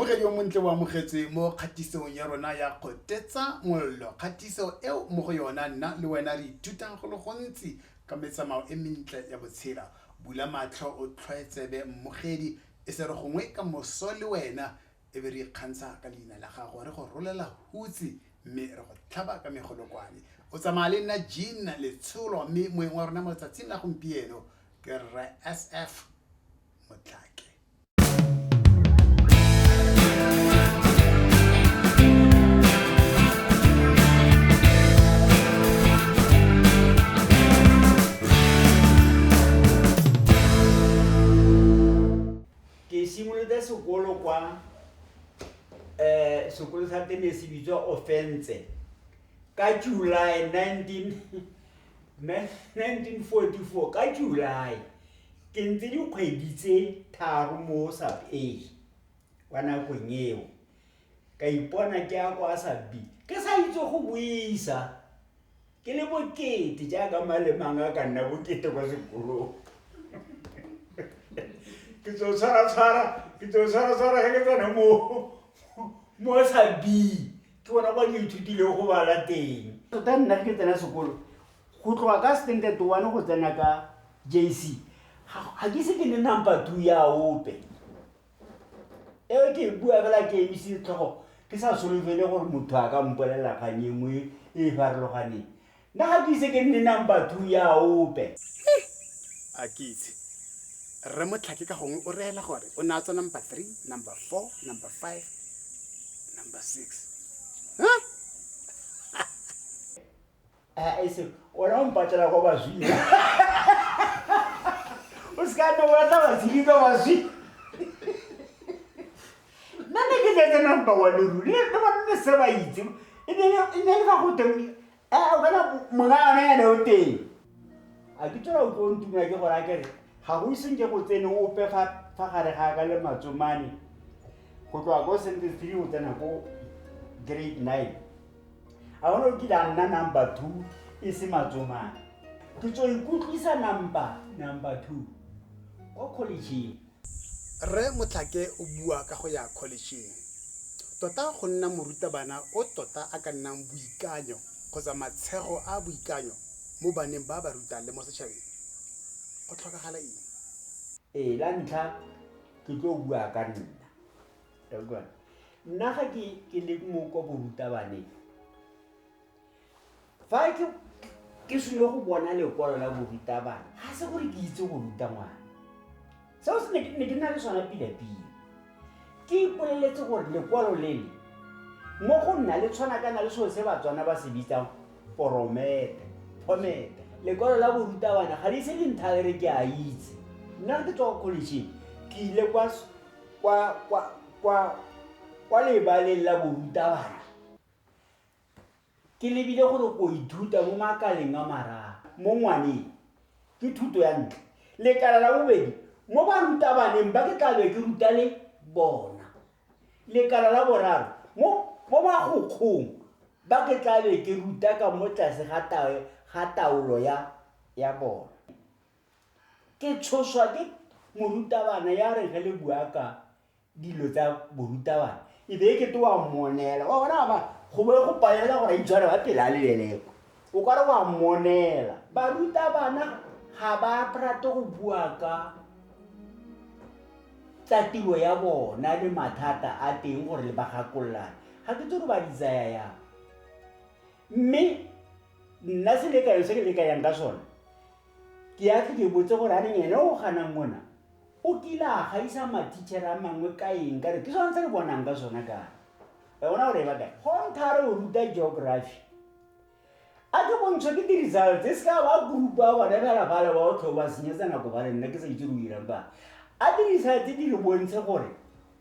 Mogedi o montle o amogetswe mo kgatisong ya rona ya Kgotetsa Mollo, kgatiso eo mo go yona nna le wena re ithutang go le gontsi ka metsamao e mentle ya botshelo. Bula matlho o tlhwae tsebe mmogedi, e se re gongwe ka moso le wena e be re ikgantsha ka leina la gago, re go rolela hutse mme re go tlhaba ka megolokwane. O tsamaya le nna Jean Letsholo mme moeng wa rona mo letsatsing la gompieno ke Rre SF Motlhake. Ke simolotse sekolo kwa um sekolo sa teng ne se bitswa Ofentse ka July 19 1944 ka July. Ke ntse dikgwedi tse tharo mo sub A kwa nakong eo, ka ipona ke ya kwa sub B ke sa itse go buisa, ke le bokete jaaka mang le mang a ka nna bokete kwa sekolong. Ke tlo tshwara-tshwara, ke tlo tshwara-tshwara ge ke tsena mo mo sub B ke bona kwa ke ithutileng go bala teng. Tota nna ge ke tsena sekolo Go tloga ka standard one go tsena ka JC, ga ke ise ke nne number two ya ope. Eo ke e bua fela ke emisitse tlhogo ke sa solofele gore motho a ka mpolelela kgang e nngwe e e farologaneng. Nna ga ke ise ke nne number two ya ope. A ke itse. Rre Motlhake ka gongwe o reela gore o ne a tswa number three, number four, number five, number six. Huh? Ah, e se ona o mpatlela kwa baswing o se ka nne o batla batshedi kwa baswing nna ne ke tletse number one ruri le bone ne se ba itse e ne e ne le fa go teng o kana monga yone ene o teng a ke tswela o tlo ntumela ke gore a kere ga go iseng ke go tsene ope fa fa gare ga ka le matsomane go tloga ko sentence three go tsena ko grade 9 A gona o kile a nna number two e se matsomane. Ke tso ikutlwisa number number two kwa kholejeng. Rre Motlhake o bua ka go ya kholejeng. Tota go nna morutabana o tota a ka nnang boikanyo kgotsa matshego a boikanyo mo baneng ba a ba rutang le mo setšhabeng, go tlhokagala eng? Ee, la ntlha ke tlo bua ka nna. Utlwa? Nna ga ke ke le mo kwa borutabaneng, fa ke ke sule go bona lekwalo la borutabana, ga se gore ke itse go ruta ngwana. Seo se ne ke na le sona pila-pila. Ke ipoleletse gore lekwalo lele mo go nna le tshwana kana le selo se Batswana ba se bitsang poromete, phomete. Lekwalo la borutabana ga le ise le nthale re ke a itse. Nna ke tswa kwa college ke ile kwa kwa, kwa, kwa, kwa lebaleng la borutabana, ke lebile gore ko ithuta mo makaleng a mararo mo ngwaneng, ke thuto ya ntlha. Lekala la bobedi, mo barutabaneng ba ke tla be ke ruta le bona. Lekala la boraro, mo, mo bagokgong ba ke tla be ke ruta ka mo tlase ga, ta, ga taolo ya, ya bona. Ke tshoswa ke morutabana ya reng ge le bua ka dilo tsa borutabana e be e kete wa mmonela wa bona ba go be go palela gore a itshware ba pele a lebeleko o ka re wa mmonela. Barutabana ga ba rate go bua ka tsa tiro ya bona le mathata a teng gore le ba gakololane ga ke tse gore ba di tsaya yang mme nna selekanyo se ke lekanyang ka sone Ke a tle ke botse gore a reng ene o ganang mona o kile a gaisa mathichere a mangwe ka eng ka re ke sone se re bonang ka sona ka wa bona gore e ba kae go ntha re o ruta geography a ke bontshwe ke di-results e se ka ba group a bone fela fale ba o tlho ba senyetsa nako ba re nna ke sa itse re o irang ba a di-results di re bontshe gore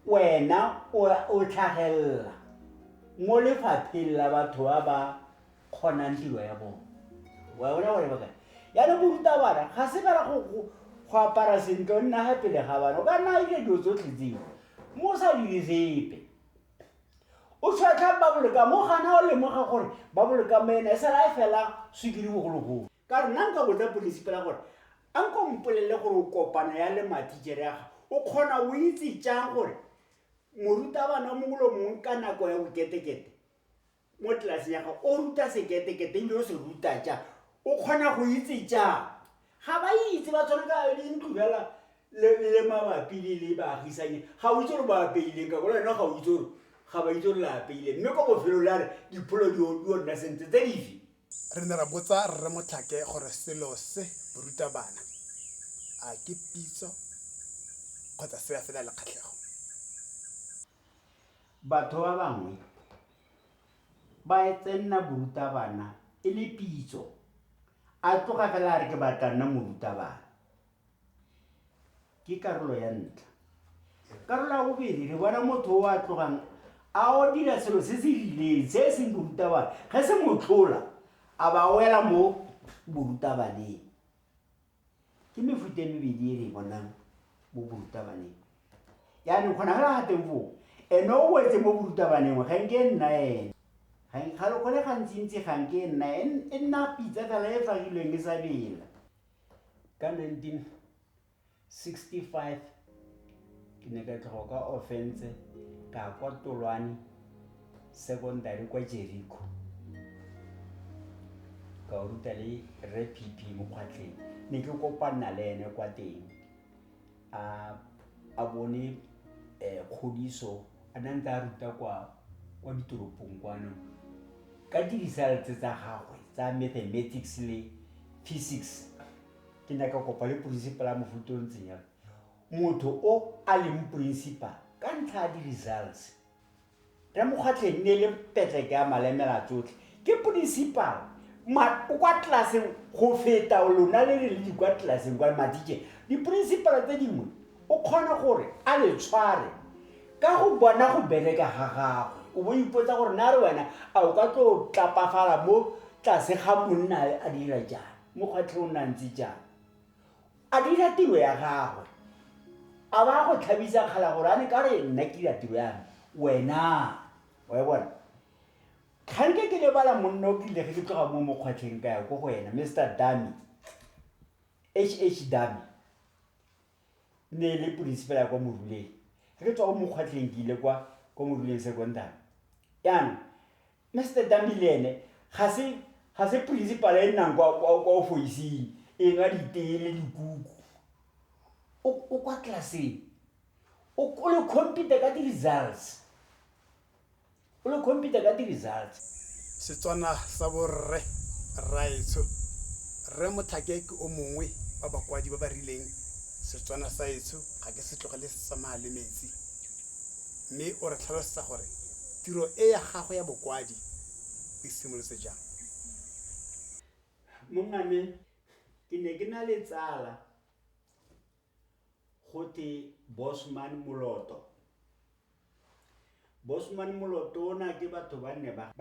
wena o tlhagelela mo lefapheng la batho ba ba kgonang tiro ya bone wa bona gore bakae yaanong borutabana ga se fela go apara sentle o nna ga pele ga bana o ka nna dira dilo tsotlhe tseo mo o sa dire sepe o tshwetlha baboloka mo gana o lemoga gore baboloka mo ena e sala e fela sukiri bogologolo ka re nna nka botsa principal gore a nko mpolelele gore o kopana ya le matichere ya gago o kgona o itse jang gore Morutabana mongwe le mongwe ka nako ya boketekete mo tlelaseng ya gago o ruta seketekete ebile o se ruta jang, o kgona go itse jang? Ga ba itse, ba tshwana ka dintlo fela le mabapi le le baagisanye. Ga o itse gore ba apeileng ka gore wena ga o itse gore ga ba itse gore le apeileng, mme kwa bofelong la re dipholo di o nna sentle tse dife? Re ne ra botsa Rre Motlhake gore selo se borutabana a ke pitso kgotsa se ya fela le kgatlhego. Batho ba bangwe ba tsenna borutabana e le pitso, a tloga fela a re ke batla nna morutabana. Ke karolo ya ntlha. Karolo ya bobedi, re bona motho o a tlogang a o dira selo se se rileng se e seng borutabana, ge se mo tlola a ba wela mo borutabaneng. Ke mefuta e mebedi e re e bonang mo borutabaneng. Yaanong kgona fela ga teng foo, ene o wetse mo borutabaneng, ga nke e nna ene. Go le gantsintsi ga nke e nna e nna pitsa fela e fagilweng e sa bela. Ka 1965 ke ne ka tloga kwa Ofentse ka kwa Tolwane Secondary kwa Jericho, ka ruta le Rre PP Mokgwatlheng. Ne ke kopana le ene kwa teng, a bone kgodiso, a ne a ntse a ruta kwa ditoropong kwano ka di-results tsa gagwe tsa mathematics le physics. Ke ne ka kopa le principal a mofuta o ntseng jalo, motho o a leng principal ka ntlha ya di-results. Rre Mokgwatlheng ne le petleke ya malemela tsotlhe, ke principal o kwa tlelaseng go feta lona le le le kwa tlelaseng kwa matitše. Di-principal tse dingwe o kgona gore a le tshware ka go bona go bereka ga gagwe, o bo ipotsa gore na re wena a o ka tlo tlapafala mo tlase ga monna a dira jang. Mokgwatlheng o nna ntse jang, a dira tiro ya gagwe, a ba go tlhabisa kgala gore a ne ka re nna ke dira tiro ya me, wena wa e bona. Ga nke ke lebala monna o kile ge ke tloga mo Mokgwatlheng ka ya ko go ena, Mr Dami, HH Dami, ne e le principal ya kwa Moruleng. Ge ke tswa ko Mokgwatlheng ke ile kwa Moruleng Secondary. Yaanong Mr Dami le ene ga se principal e nnang kwa ofising e nwa ditee le dikuku. O kwa tlelaseng, o le computer ka di-results, o le computer ka di-results. Setswana sa borre rraetsho, Rre Motlhake ke o mongwe wa bakwadi ba ba rileng Setswana sa etsho ga ke se tlogele se tsamaya le metsi, mme o re tlhalosetsa gore tiro e ya gagwe ya bokwadi o e simolotse jang. Mongame, ke ne ke na le tsala gote Bosman Moloto. Bosman Moloto ona ke batho ba nne ba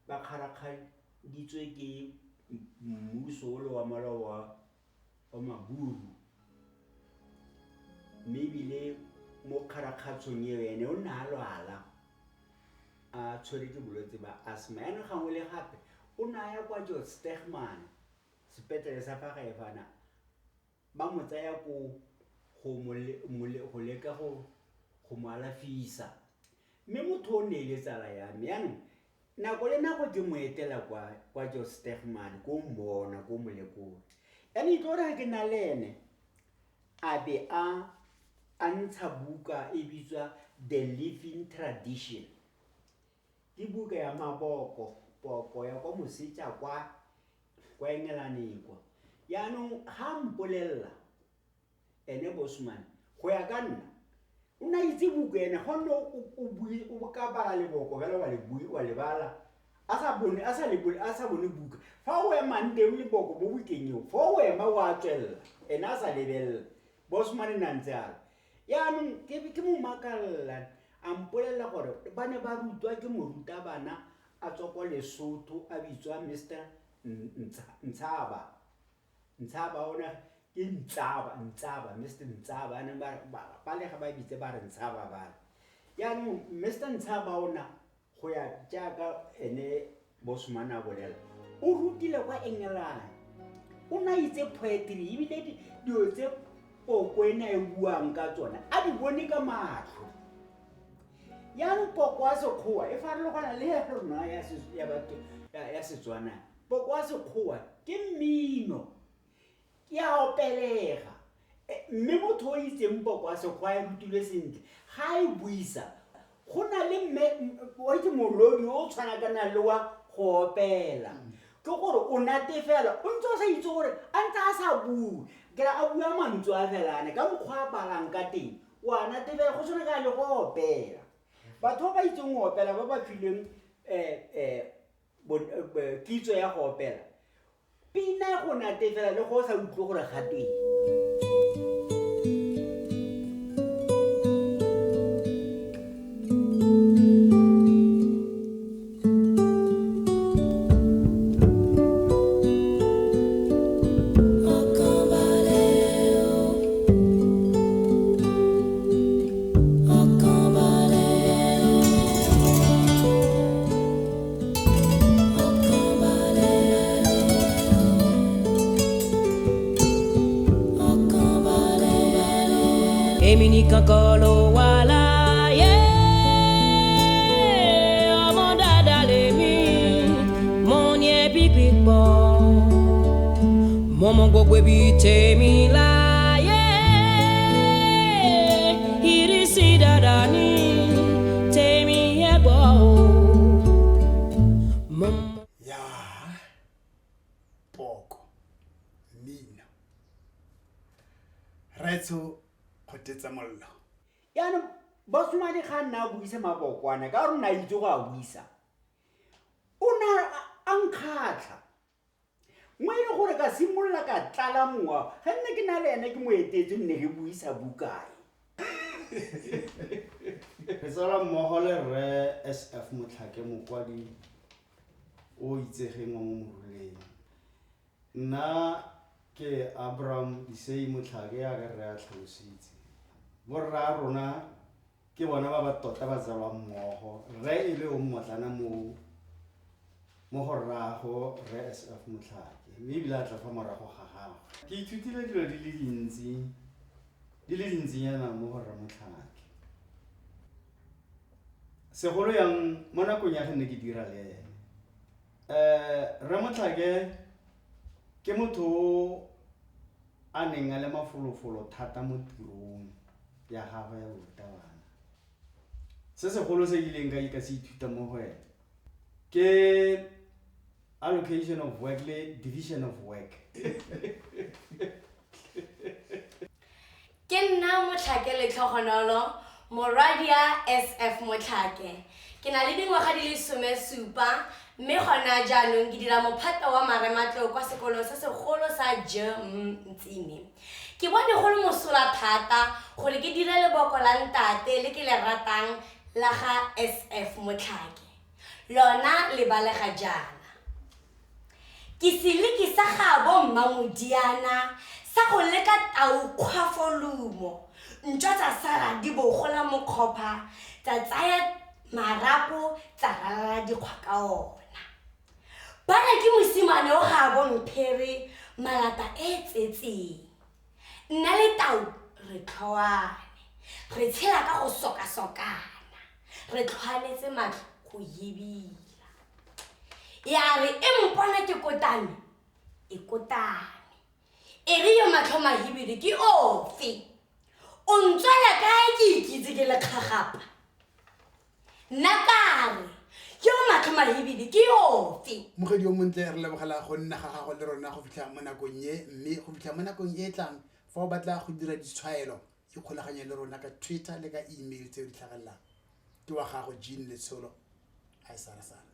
kgarakgaditswe ke mmuso o le wa molao wa Maburu, mme ebile mo kgarakgatshong eo ene o ne a lwala a tshwere ke bolwetse ba asthma. Yaanong gangwe le gape o ne a ya kwa George Stegman sepetlele sa fa gae fana, ba mo tsaya ko go leka go mo alafisa. Mme motho o ne e le tsala ya me. Yaanong nako le nako ke mo etela kwa George Stegman, ko mmona ko molekong. Yaanong itlo gore ga ke na le ene a be a ntsha buka e bitswa The Living Tradition. Ke buka ya maboko, poko ya kwa moseja kwa Engelaneng kwa. Yaanong ga mpolelela ene Bosman, go ya ka nna o na itse buka ene, gonne o ka bala leboko fela wa le bui, wa le bala a sa bone, a sa le bone, a sa bone buka. Fa o emang teng leboko mo bukeng eo, fa o ema o a tswelela, ene a sa lebelela. Bosman ne a ntse a re. Yaanong ke mo makalla, a mpolelela gore ba ne ba rutwa ke morutabana a tswa kwa Lesotho a bitswa Mister Ntshaba. Ntshaba ona ke Ntsaba, Ntsaba, Mister Ntsaba, yaanong ba le ga ba bitse ba re Ntshaba ba re. Yaanong Mister Ntshaba ona go ya jaaka ene Bosman a bolela, o rutile kwa Engelane, o na itse poetry ebile dilo tse poko ena e buang ka tsona a di bone ka matlho. Jaanong poko ya Sekgowa e farologana le ya rona ya ya batho ya Setswana. Poko ya Sekgowa ke mmino, ke a opelega. Mme motho o itseng poko ya Sekgowa e rutilwe sentle, ga a e buisa, go na le mme wa itse molodi o tshwana kana le wa go opela. Ke gore o natefela, o ntse o sa itse gore a ntse a sa bue, ke ra a bua mantswe a felane ka mokgwa a balang ka teng, o a natefela go tshwana ka le go opela. Batho ba ba itseng go opela ba ba filweng kitso ya go opela, pina e go natefela le go o sa utlwe gore ga tweng. Èmi nìkan kọ́ ló wà láyé, ọmọ dáadáa lèmi, mo ní ẹbí pípọ̀, mo mọ gbogbo ibi tèmi láyé, ìrísí dáadáa ní tèmi ẹ gbọ́ o. Mo mọ. Ya poko mmino raetsho kgotetsa mollo. Jaanong Bosomane ga nna a buisa mabokwana ka gore o ne a itse go a buisa, o ne a nkgatlha mo e leng gore ka simolola ka tlala mowa ga nne ke na le ene ke mo etetse nne re buisa bukae. Re tsala mmogo le rre SF Motlhake, mokwadi o itsegeng wa mo Moruleng. Nna ke Abraham Disei Motlhake yaka rre a tlhalositse. Borra rona ke bona ba ba tota ba tsalwang mmogo, rre e le o mmotlana mo go rraago rre SF Motlhake, mme ebile a tla fa morago ga gagwe. Ke ithutile dilo di le dintsi, di le dintsinyana mo go rre Motlhake. Segolo yang mo nakong ya ge ne ke dira le ene. Rre Motlhake ke motho o a neng a le mafolofolo thata mo tirong ya gagwe ya borutabana. Se segolo se ke ileng ka se ithuta mo go ene ke allocation of work le division of work. Ke nna Motlhake Letlhogonolo, morwadia SF Motlhake. Ke na le dingwaga di le 17 mme gona jaanong ke dira mophato wa marematlou kwa sekolong se segolo sa JM Ntsime. Ke bone go le mosola thata gore ke dire leboko la ntate le ke le ratang la ga SF Motlhake. Lona le balega jaana. Ke seliki sa gaabo Mmamodiana sa go leka tau kgwafolumo, ntšwa tsa sala di bogola mokgopha, tsa tsaya marapo tsa ralala dikgwa ka ona. Ba re ke mosimane o gaabo Mphere malata e tsetseng. Nna le tau re tlhoane, re tshela ka go sokasokana, re tlhoanetse matlho go yebila. Ya re e mpona ke kotame, e kotame. E re yo matlho mahibidu ke ofe? O ntswela kae ke ikitse ke le kgagapa? Nna ka re, yo matlho mahibidu ke ofe? Mogedi o montle, re lebogela go nna ga gago le rona go fitlha mo nakong e, mme go fitlha mo nakong e e tlang, fa o batla go dira ditshwaelo, ikgolaganye le rona ka Twitter le ka email tse di tlhagelelang. Ke wa gago Jean Letsholo, a e sarasara.